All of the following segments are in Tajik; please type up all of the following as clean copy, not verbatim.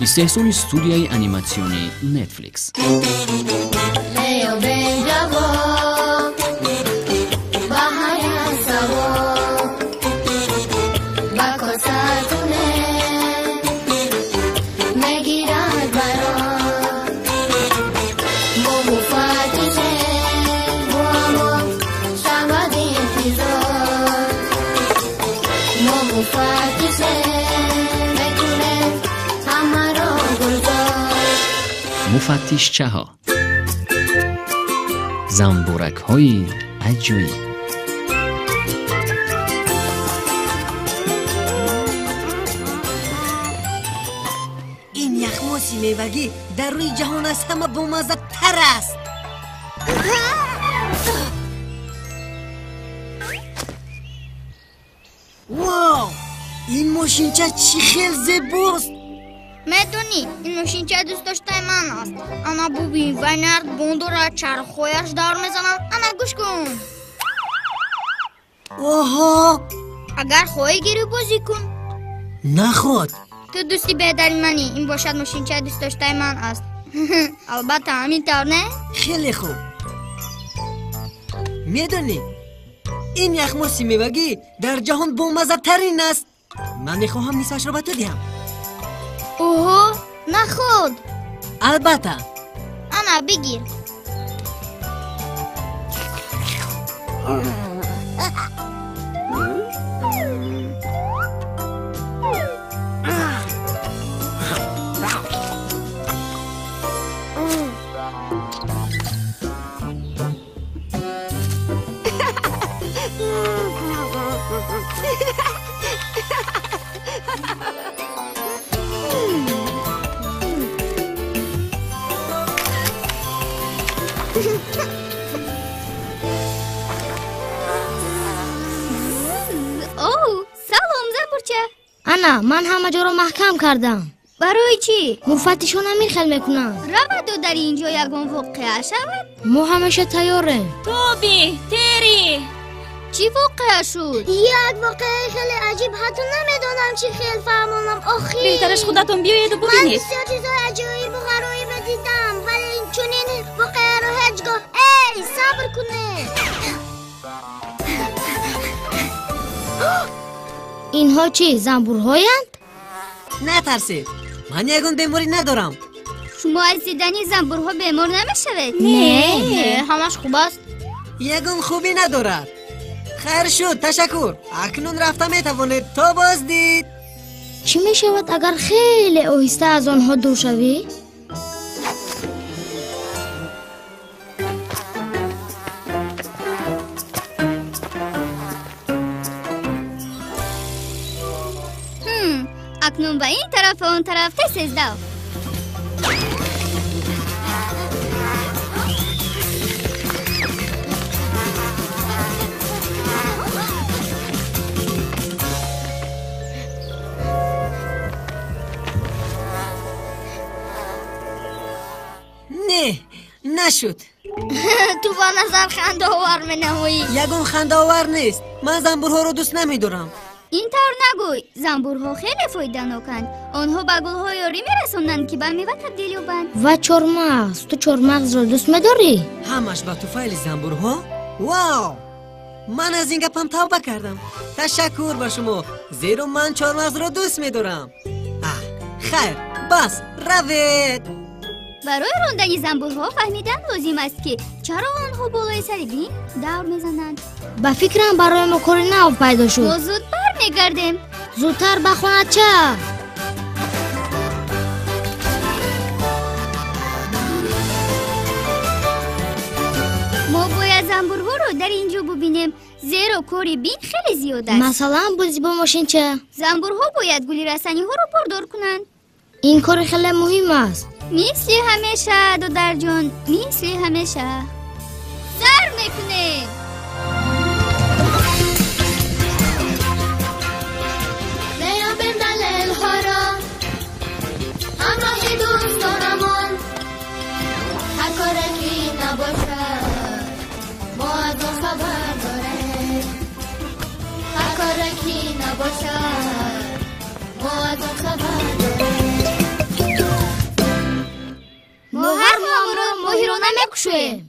Истеҳсоли студияи аниматсионии Netflix. Муфаттишчаҳо, занбӯракҳои аҷоиб. Ин яхмоси мевагӣ дар рӯи ҷаҳон аз ҳама бомаззатар аст. Вау! Ин мошинча чӣ хел зебост! Медонӣ, ин мошинча дӯстдоштаи ман аст. Ана бубин, вай нардбон дорад, чархҳояш давр мезананд. Ана гӯш кун. Оҳо! Агар хоҳӣ гирӣ бозӣ кун. Наход. Ту дӯсти беҳтари манӣ. Ин бошад мошинчаи дӯстдоштаи ман аст. Албатта, ҳамин тавр, не? Хеле хуб. Медонӣ, ин яхмоси мевагӣ дар ҷаҳон бомаззатарин аст. Ман мехоҳам нисфашро ба ту диҳам. Оҳо, наход. Албатта. Ана бигир. Ана, ман ҳама ҷоро маҳкам кардам. Барои чӣ? Муфаттишон ҳамин хел мекунанд. Раваду дар ин ҷо ягон воқеа шавад? Мо ҳамеша тайёрем. Тоби, Тери! Чӣ воқеа шуд? Як воқеаи хеле аҷиб, ҳатто намедонам чӣ хел фаҳмонам. Охир беҳтараш худатон биёеду бубинед. Ман бисёр чизҳои аҷоибу ғароибе дидам, вале чунин воқеаро ҳеҷ гоҳ. Эй, сабр кунед! Инҳо чӣ, занбурҳоянд? Натарсед, ман ягон беморӣ надорам. Шумо аз дидани занбурҳо бемор намешавед? Не, ҳамаш хуб аст. Ягон хубӣ надорад. Хайр шуд, ташаккур. Акнун рафта метавонед. То боздид. Чӣ мешавад, агар хеле оҳиста аз онҳо дур шавӣ? Акнун ба ин тараф ва он тараф тез-тез дав. Не, нашуд. Ту ба назар хандаовар менамоӣ. Ягон хандаовар нест. Ман занбурҳоро дӯст намедорам. Ин тавр нагӯй. Занбурҳо хеле фоиданоканд. Онҳо ба гулҳо ёрӣ мерасонанд, ки ба мева табдил ёбанд. Ва чормағз. Ту чормағзро дӯст медорӣ? Ҳамаш ба туфайли занбурҳо? Вау! Ман аз ин гапам тавба кардам. Ташаккур ба шумо, зеро ман чормағзро дӯст медорам. Хайр, бас, равед! Барои рондани занбурҳо фаҳмидан лозим аст, ки чаро онҳо болои сари бин давр мезананд. Ба фикрам барои мо кори нав пайдо шуд. Мо зуд бармегардем. Зудтар ба хонача. Мо бояд занбурҳоро дар ин ҷо бубинем, зеро кори бин хеле зиёд аст. Масалан, бозӣ бо мошинча. Занбурҳо бояд гули растаниҳоро бордор кунанд. Ин кори хеле муҳим аст. Мисли ҳамеша, додарҷон, мисли ҳамеша. Сар мекунем. Меёбем далелҳоро ҳамроҳи дӯстонамон. Ҳар коре ки набошад, мо аз он хабар дорем. Ҳар коре ки набошад, мо аз он хабар дорем. кушоем.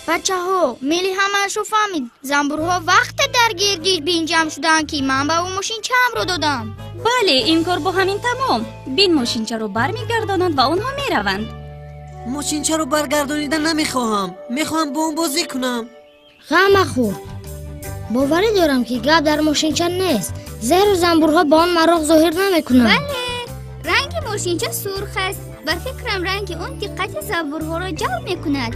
Бачаҳо, Мели ҳамаашро фаҳмид. Занбурҳо вақте дар гирди Бин ҷамъ шуданд, ки ман ба ӯ мошинчаамро додам. Бале, ин кор бо ҳамин тамом. Бин мошинчаро бармегардонад ва онҳо мераванд. Мошинчаро баргардонида намехоҳам. Мехоҳам бо он бозӣ кунам. Ғам махӯр. Боварӣ дорам, ки гап дар мошинча нест, зеро занбурҳо ба он мароқ зоҳир намекунанд. Бале, ранги мошинча сурх аст. Ба фикрам, ранги он диққати занбурҳоро ҷалб мекунад.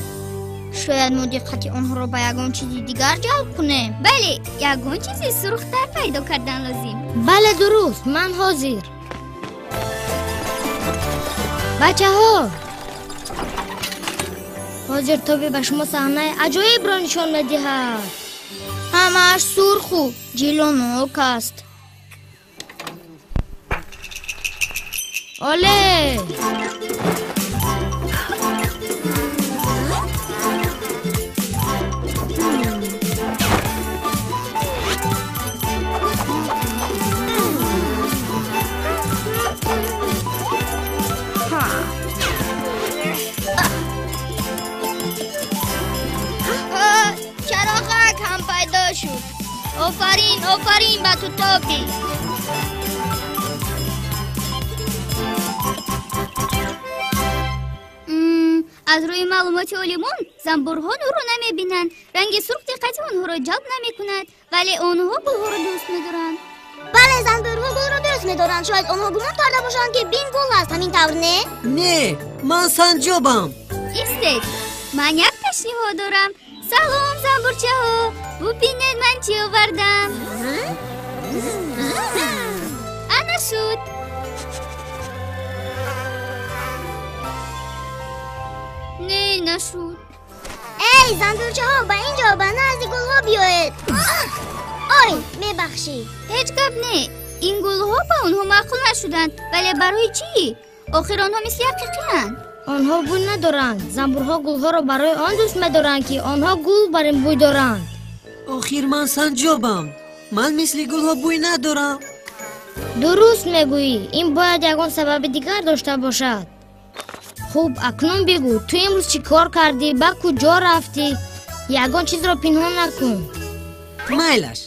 Шояд мо диққати онҳоро ба ягон чизи дигар ҷалб кунем. Бале, ягон чизи сурхтар пайдо кардан лозим. Бале, дуруст, ман ҳозир. Бачаҳо, ҳозир Тоби ба шумо саҳнаи аҷоибро нишон медиҳад. Ҳамааш сурху ҷилонок аст. Оле! Чароғак ҳам пайдо шуд. Офарин, офарин ба ту, Тоби. Аз рӯи маълумоти олимон, занбурҳо нурро намебинанд. Ранги сурх диққати онҳоро ҷалб намекунад, вале онҳо гулҳоро дӯст медоранд. Бале, занбурҳо гулро дӯст медоранд. Шояд онҳо гумон карда бошанд, ки Бин гул аст. Ҳамин тавр, не? Не, ман санҷобам. Истед, ман як пешниҳод дорам. Салом, занбурчаҳо, бубинед, ман чӣ овардам. Ана шуд. Не, нашуд. Эй, занбурчаҳо, ба ин ҷо, ба назди гулҳо биёед. Ой, мебахшед. Ҳеҷ гап не. Ин гулҳо ба онҳо маъқул нашуданд. Вале барои чӣ? Охир онҳо мисли ҳақиқиянд. Онҳо бӯй надоранд. Занбурҳо гулҳоро барои он дӯст медоранд, ки онҳо гул бар ин бӯй доранд. Охир ман санҷобам. Ман мисли гулҳо бӯй надорам. Дуруст мегӯӣ. Ин бояд ягон сабаби дигар дошта бошад. Хуб, акнун бигӯ, ту имрӯз чӣ кор кардӣ, ба куҷо рафтӣ? Ягон чизро пинҳон накун. Майлаш,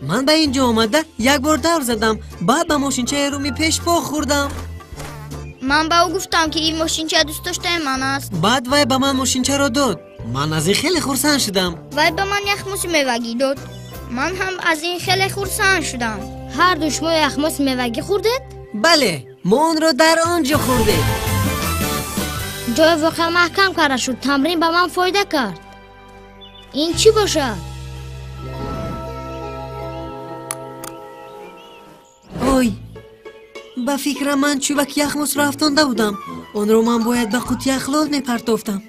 ман ба ин ҷо омада як бор давр задам, баъд ба мошинчаи Руми пешпо хӯрдам. Ман ба ӯ гуфтам, ки ин мошинча дӯстдоштаи ман аст. Баъд вай ба ман мошинчаро дод. Ман аз ин хеле хурсанд шудам. Вай ба ман яхмоси мевагӣ дод. Ман ҳам аз ин хеле хурсанд шудам. Ҳарду шумо яхмоси мевагӣ хӯрдед? Бале, мо онро дар он ҷо хӯрдем. Ҷои воқеа маҳкам карда шуд. Тамрин ба ман фоида кард. Ин чӣ бошад? Ой, ба фикрам, ман чӯбаки яхмосро афтонда будам. Онро ман бояд ба қутии ахлот мепартофтам.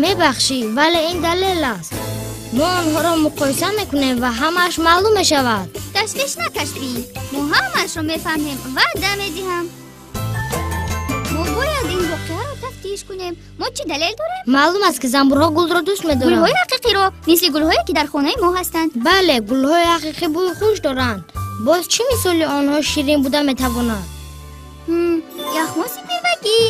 Мебахшӣ, вале ин далел аст. Мо онҳоро муқоиса мекунем ва ҳамааш маълум мешавад. Ташвиш накаш, Бин. Мо ҳамаашро мефаҳмем, ваъда медиҳам. Мо бояд ин воқеаро тафтиш кунем. Мо чӣ далел дорем? Маълум аст, ки занбурҳо гулро дӯст медоранд. Гулҳои ҳақиқиро, мисли гулҳое, ки дар хонаи мо ҳастанд. Бале, гулҳои ҳақиқӣ бӯи хуш доранд. Боз чӣ мисоли онҳо ширин буда метавонад? Яхмоси мевагӣ.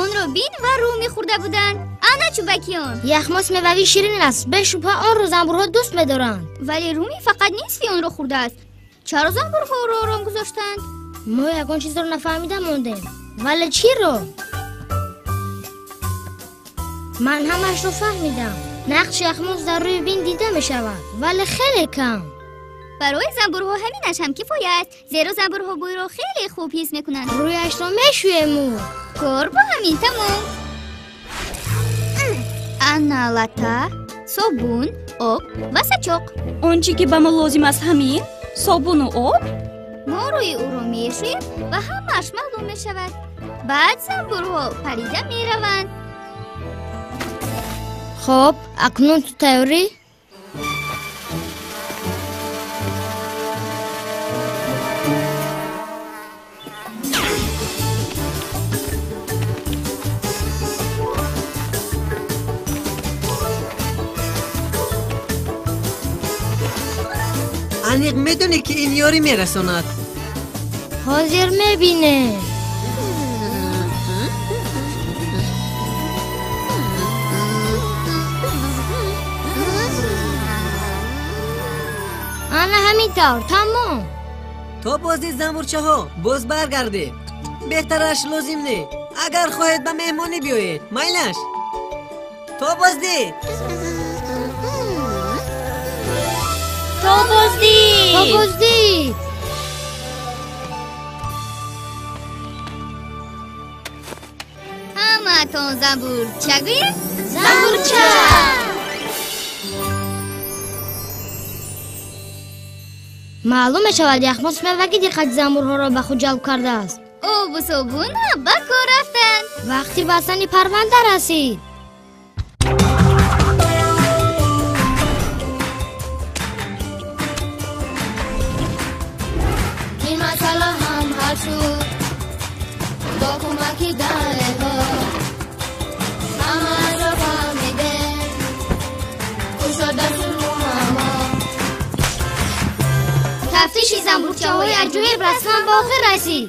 Онро Бин ва Руми хӯрда буданд. Ана чӯбаки он. Яхмос мевавӣ ширин аст. Бешубҳа, онро занбурҳо дӯст медоранд. Вале Руми фақат нисфи онро хӯрдааст. Чаро занбурҳо ӯро ором гузоштанд? Мо ягон чизро нафаҳмида мондем. Вале чиро? Ман ҳамаашро фаҳмидам. Нақши яхмос дар рӯи Бин дида мешавад, вале хеле кам. Барои занбурҳо ҳаминаш ҳам кифоя аст, зеро занбурҳо бӯйро хеле хуб ҳис мекунанд. Рӯяшро мешӯему. Кор бо ҳамин тамом. Ана лата, собун, об ва сачоқ. Он чӣ ки ба мо лозим аст, ҳамин собуну об. Мо рӯи ӯро мешӯем ва ҳамааш маълум мешавад. Баъд занбурҳо парида мераванд. Хоб, акнун ту тайёрӣ? Ин ёрӣ мерасонад. Ҳозир мебинем. Ана ҳамин тавр, тамом. То боздид занбурчаҳо, боз баргардед. Беҳтараш лозим не. Агар хоҳед ба меҳмонӣ биёед, майлаш. То боздид. То боздид. То боздид. Ҳамаатон занбурча гӯед? Занбурча! Маълум мешавад, яхмос меваги диққати занбурҳоро ба худ ҷалб кардааст. Обу собун ба кор рафтанд. Вақти бастани парванда расид. Ин масъала ҳам ҳал шуд бо кӯмаки далелҳо. Ҳамаашро фаҳмидем, кушода шуд муаммо. Тафтиши занбурчаҳои аҷоиб расман ба охир расид.